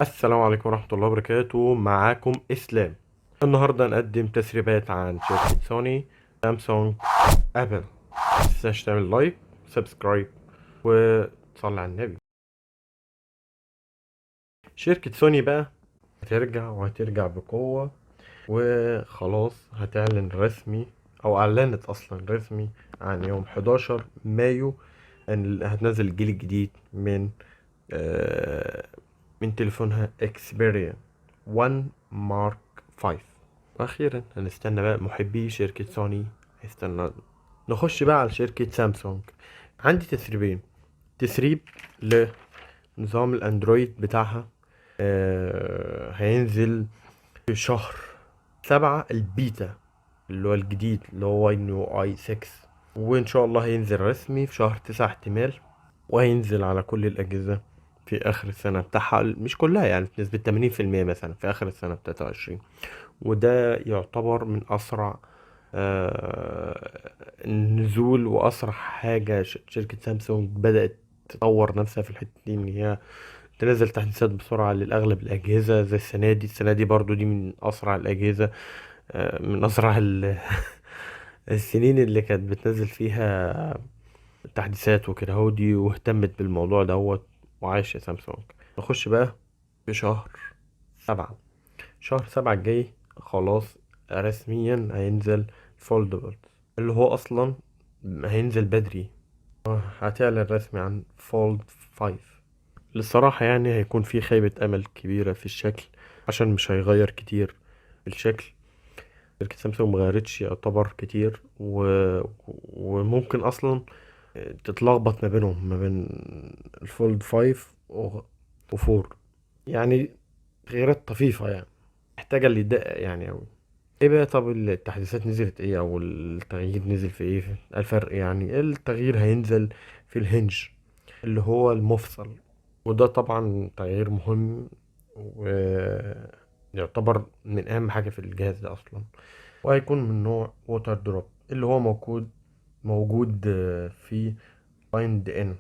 السلام عليكم ورحمة الله وبركاته. معاكم إسلام. النهاردة نقدم تسريبات عن شركة سوني، سامسونج، أبل. متنساش تعمل like، subscribe، وتصلي على النبي. شركة سوني بقى هترجع وهترجع بقوة، وخلاص هتعلن رسمي أو أعلنت أصلا رسمي عن يوم 11 مايو إن هتنزل الجيل الجديد من تليفونها Xperia 1 Mark 5. واخيرا هنستنى بقى، محبي شركة سوني هيستنى. نخش بقى على شركة سامسونج. عندي تسريبين: تسريب لنظام الاندرويد بتاعها هينزل في شهر 7، البيتا اللي هو الجديد اللي هو One UI 6، وان شاء الله هينزل رسمي في شهر 9 احتمال، وهينزل على كل الأجهزة في آخر السنة بتاعها، مش كلها يعني، بنسبة 80% مثلا في آخر السنة 23. وده يعتبر من أسرع النزول وأسرع حاجة شركة سامسونج بدأت تطور نفسها في الحتة دي، إن هي تنزل تحديثات بسرعة للأغلب الأجهزة زي السنة دي. السنة دي برضو دي من أسرع الأجهزة، من أسرع السنين اللي كانت بتنزل فيها تحديثات وكده هو دي، واهتمت بالموضوع دوت. وعايش يا سامسونج. نخش بقى في شهر 7. شهر 7 الجاي خلاص رسميا هينزل foldable، اللي هو أصلا هينزل بدري. هتعلن رسمي عن Fold 5. للصراحة يعني هيكون في خيبة أمل كبيرة في الشكل، عشان مش هيغير كتير في الشكل. شركة سامسونج مغيرتش يعتبر كتير، وممكن أصلا تتلخبط ما بينهم، ما بين ال Fold 5 و4، يعني تغييرات طفيفة يعني محتاجة اللي يدقق يعني أوي. ايه بقى؟ طب التحديثات نزلت ايه او التغيير نزل في ايه الفرق؟ يعني التغيير هينزل في ال hinge اللي هو المفصل، وده طبعا تغيير مهم ويعتبر من اهم حاجة في الجهاز ده اصلا. وهيكون من نوع water drop اللي هو موجود في Find N،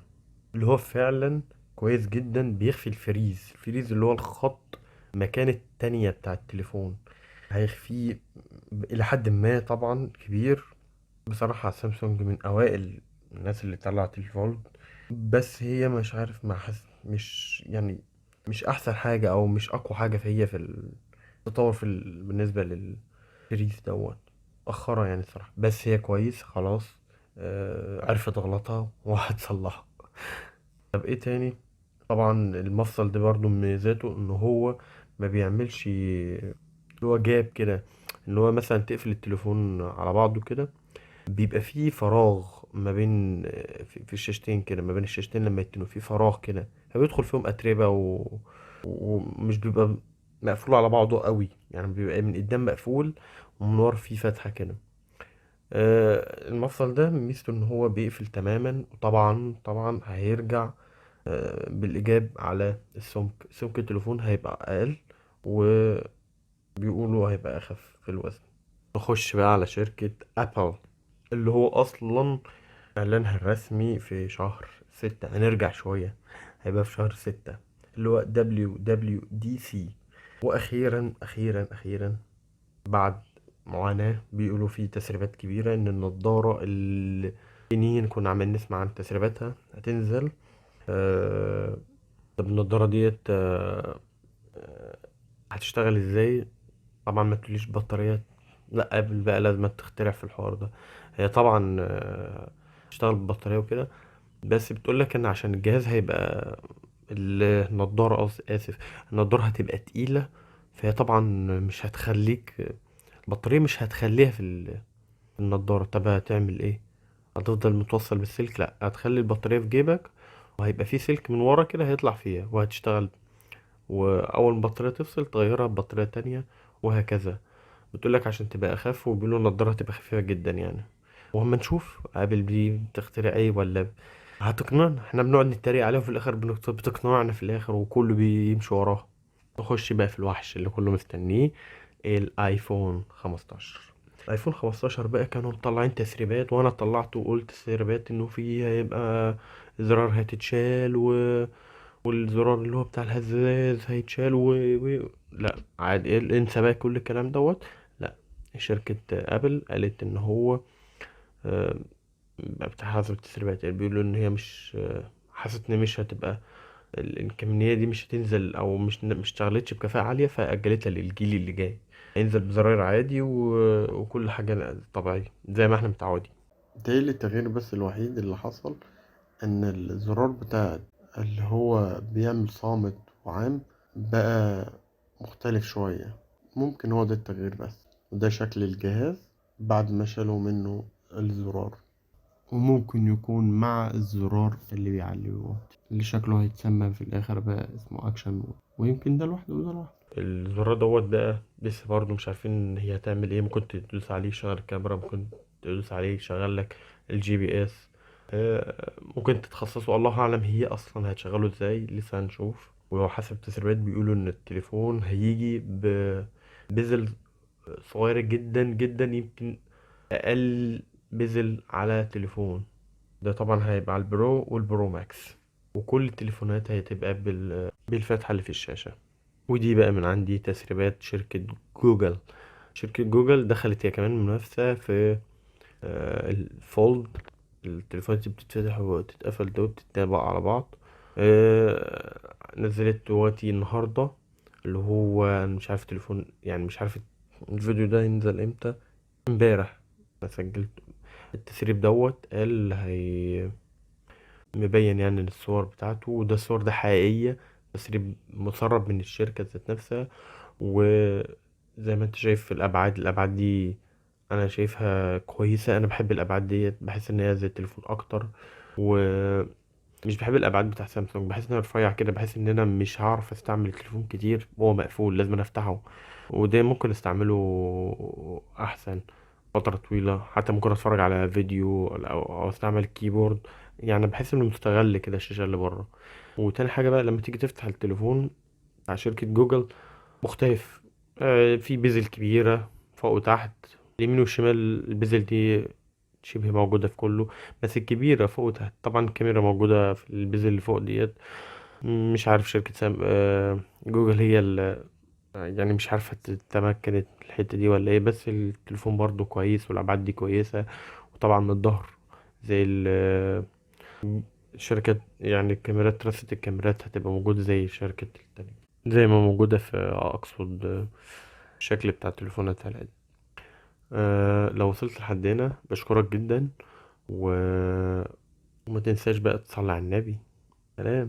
اللي هو فعلا كويس جدا، بيخفي ال crease. ال crease اللي هو الخط مكان التانية بتاع التليفون، هيخفيه إلى حد ما طبعا كبير. بصراحة سامسونج من أوائل الناس اللي طلعت ال Fold، بس هي مش عارف، ما حس مش يعني مش أحسن حاجة أو مش أقوى حاجة فهي في التطور بالنسبة لل crease دوت أخرها يعني الصراحة، بس هي كويس خلاص. عرفت غلطها وهتصلحها. طب ايه تاني؟ طبعا المفصل ده برضو من مميزاته ان هو ما بيعملش اللي هو gap كده، ان هو مثلا تقفل التليفون على بعضه كده بيبقى فيه فراغ ما بين في الشاشتين كده، ما بين الشاشتين لما يتنوا في فراغ كده فبيدخل فيهم أتربة ومش بيبقى مقفول على بعضه قوي، يعني بيبقى من قدام مقفول ومن ورا فيه فتحة كده. المفصل ده ميزته ان هو بيقفل تماما، وطبعا هيرجع بالإيجاب على السمك. سمك التليفون هيبقى أقل، وبيقولوا هيبقى أخف في الوزن. نخش بقى على شركة أبل، اللي هو أصلا إعلانها الرسمي في شهر 6. هنرجع شوية، هيبقى في شهر 6 اللي هو WWDC. وأخيرا أخيرا أخيرا بعد معاناة بيقولوا في تسريبات كبيرة إن النضارة اللي سنين كنا عمالين نسمع عن تسريباتها هتنزل. طب النضارة ديت هتشتغل ازاي؟ طبعا ما تقوليش بطاريات، لا ابل بقى لازم تخترع في الحوار ده. هي طبعا تشتغل بالبطارية وكده، بس بتقولك ان عشان الجهاز هيبقى النضارة، اسف، النضارة هتبقى تقيلة، فهي طبعا مش هتخليك البطارية مش هتخليها في النضارة. طب هتعمل ايه؟ هتفضل متوصل بالسلك؟ لا، هتخلي البطارية في جيبك، وهيبقى في سلك من ورا كده هيطلع فيها وهتشتغل، واول ما البطارية تفصل تغيرها ببطارية تانية وهكذا. بتقولك عشان تبقى اخف، وبيقولوا النضارة هتبقى خفيفة جدا يعني. وهما نشوف ابل دي بتخترع ايه ولا هتقنعنا. احنا بنقعد نتريق عليهم في الاخر بتقنعنا في الاخر وكله بيمشي وراها. نخش بقى في الوحش اللي كله مستنيه، الايفون 15. الايفون 15 بقى كانوا مطلعين تسريبات، وانا طلعت وقلت تسريبات انه فيه هيبقى زرار هتتشال والزرار اللي هو بتاع الهزاز هيتشال لا عادي، انسى بقى كل الكلام دوت. لا، شركة ابل قالت ان هو حسب التسريبات يعني بيقولوا ان هي مش حست ان مش هتبقى الامكانية دي مش هتنزل او مش اشتغلتش بكفاءة عالية، فاجلتها للجيل اللي جاي. هينزل بزراير عادي وكل حاجة طبيعية زي ما احنا متعودين. ده التغيير بس الوحيد اللي حصل، ان الزرار بتاع اللي هو بيعمل صامت وعام بقى مختلف شوية، ممكن هو ده التغيير بس. وده شكل الجهاز بعد ما شالوا منه الزرار، وممكن يكون مع الزرار اللي بيعلي ويوطي اللي شكله هيتسمى في الاخر بقى اسمه action mode، ويمكن ده لوحده وده لوحده. الزرار دوت بقى لسه برضه مش عارفين هي هتعمل ايه، ممكن تدوس عليه يشغل الكاميرا، ممكن تدوس عليه يشغل لك الGPS، ممكن تتخصصه، الله اعلم هي اصلا هتشغله ازاي، لسه هنشوف. ولو حسب تسريبات بيقولوا ان التليفون هيجي بbezel صغيرة جدا جدا، يمكن اقل bezel على تليفون. ده طبعا هيبقى على البرو والبرو ماكس، وكل التليفونات هتبقى بالفتحة اللي في الشاشة. ودي بقى من عندي تسريبات شركة جوجل. شركة جوجل دخلت هي كمان منافسة في الفولد، التليفونات اللي بتتفتح وتتقفل ده وبتتابع على بعض. نزلت دلوقتي النهاردة اللي هو أنا مش عارف تليفون، يعني مش عارف الفيديو ده ينزل امتى، امبارح انا سجلت التسريب دوت، قال هي مبين يعني الصور بتاعته، وده الصور ده حقيقية، تسريب مسرب من الشركة ذات نفسها. وزي ما انت شايف في الأبعاد، الأبعاد دي أنا شايفها كويسة، أنا بحب الأبعاد ديت، بحس إن هي زي التليفون أكتر، ومش بحب الأبعاد بتاع سامسونج، بحس إن أنا رفيع كده، بحس إن أنا مش هعرف أستعمل التليفون كتير وهو مقفول، لازم أنا أفتحه، وده ممكن أستعمله أحسن فترة طويلة، حتى ممكن أتفرج على فيديو أو أستعمل keyboard، بحس إنه مستغل كده الشاشة اللي بره. وتاني حاجة بقى لما تيجي تفتح التليفون بتاع شركة جوجل مختلف، في bezel كبيرة فوق وتحت، اليمين والشمال، ال bezel دي شبه موجودة في كله، بس الكبيرة فوق وتحت. طبعا الكاميرا موجودة في ال bezel اللي فوق ديت. مش عارف شركة جوجل هي مش عارفة تتمكنت الحتة دي ولا ايه، بس التليفون برضو كويس والأبعاد دي كويسة. وطبعا من الظهر زي الشركات، الكاميرات، رصة الكاميرات هتبقى موجودة زي الشركة التانية، زي ما موجودة في أقصد الشكل بتاع التليفونات العادي. لو وصلت لحد هنا بشكرك جدا، وما تنساش بقى تصلي على النبي. سلام.